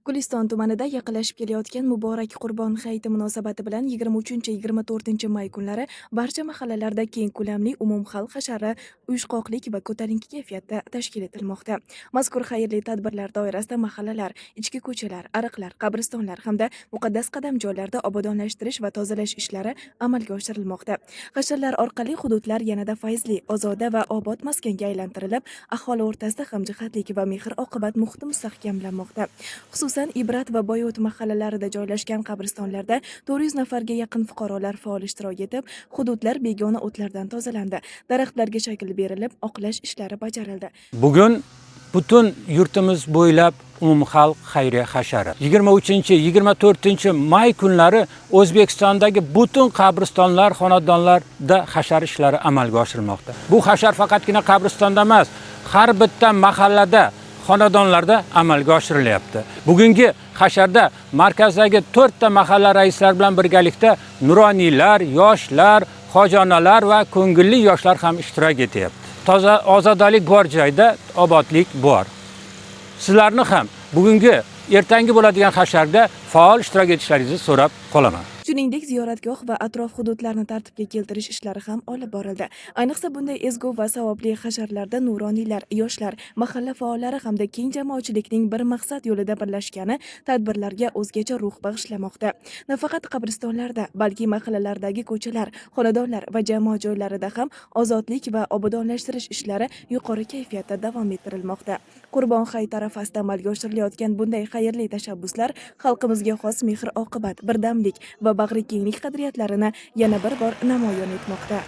Guliston tumanida yaqinlashib kelayotgan muborak Qurbon hayiti munosabati bilan 23-24 may kunlari barcha mahallalarda keng ko'lamli umumxalq hashari uyushqoqlik va ko'tarinki kayfiyatda tashkil etilmoqda. Mazkur xayrli tadbirlar doirasida mahallalar, ichki ko'chalar, ariqlar, qabristonlar hamda muqaddas qadamjolarda obodonlashtirish va tozalash ishlari amalga oshirilmoqda. Hasharlar orqali hududlar yanada fayzli, ozoda va obod maskanga aylantirilib, aholi o'rtasida hamjihatlik va mehr-oqibat muhiti mustahkamlanmoqda. Xususan, Ibrat va Boyot mahallalarida joylashgan qabristonlarda 400 nafarga yaqin fuqarolar faol ishtirok etib, hududlar begona o'tlardan tozalandi, daraxtlarga shakl berilib, oqlash ishlari bajarildi. Bugun butun yurtimiz bo'ylab umumxalq xayriya hashari. 23-24 may kunlari O'zbekistondagi butun qabristonlar, xonadonlarda hashar ishlari amalga oshirilmoqda. Bu hashar faqatgina qabristonda emas, har bitta mahallada, xonadonlarda amalga oshirilyapti. Bugungi hasharda markazdagi 4 ta mahalla raislari bilan birgalikda nuroniylar, yoshlar, hojonalar va ko'ngilli yoshlar ham ishtirok etyapti. Toza ozodalik bor joyda obodlik bor. Sizlarni ham bugungi, ertangi bo'ladigan hasharda faol ishtirok etishlaringizni so'rab qolaman. Shuningdek, ziyoratgoh va atrof hududlarni tartibga keltirish ishlari ham olib borildi. Ayniqsa, bunday ezgu va savobli hasharlarda nuroniylar, yoshlar, mahalla faollari hamda keng jamoatchilikning bir maqsad yo'lida birlashgani tadbirlarga o'zgacha ruh bag'ishlamoqda. Nafaqat qabristonlarda, balki mahallalardagi ko'chalar, xonadonlar va jamoat joylarida ham ozodlik va obodonlashtirish ishlari yuqori kayfiyatda davom ettirilmoqda. Qurbon hayit arafasida amalga oshirilayotgan bunday xayrli tashabbuslar xalqimizga xos mehr-oqibat, birdamlik va bag'rikenglik qadriyatlarini yana bir bor namoyon etmoqda.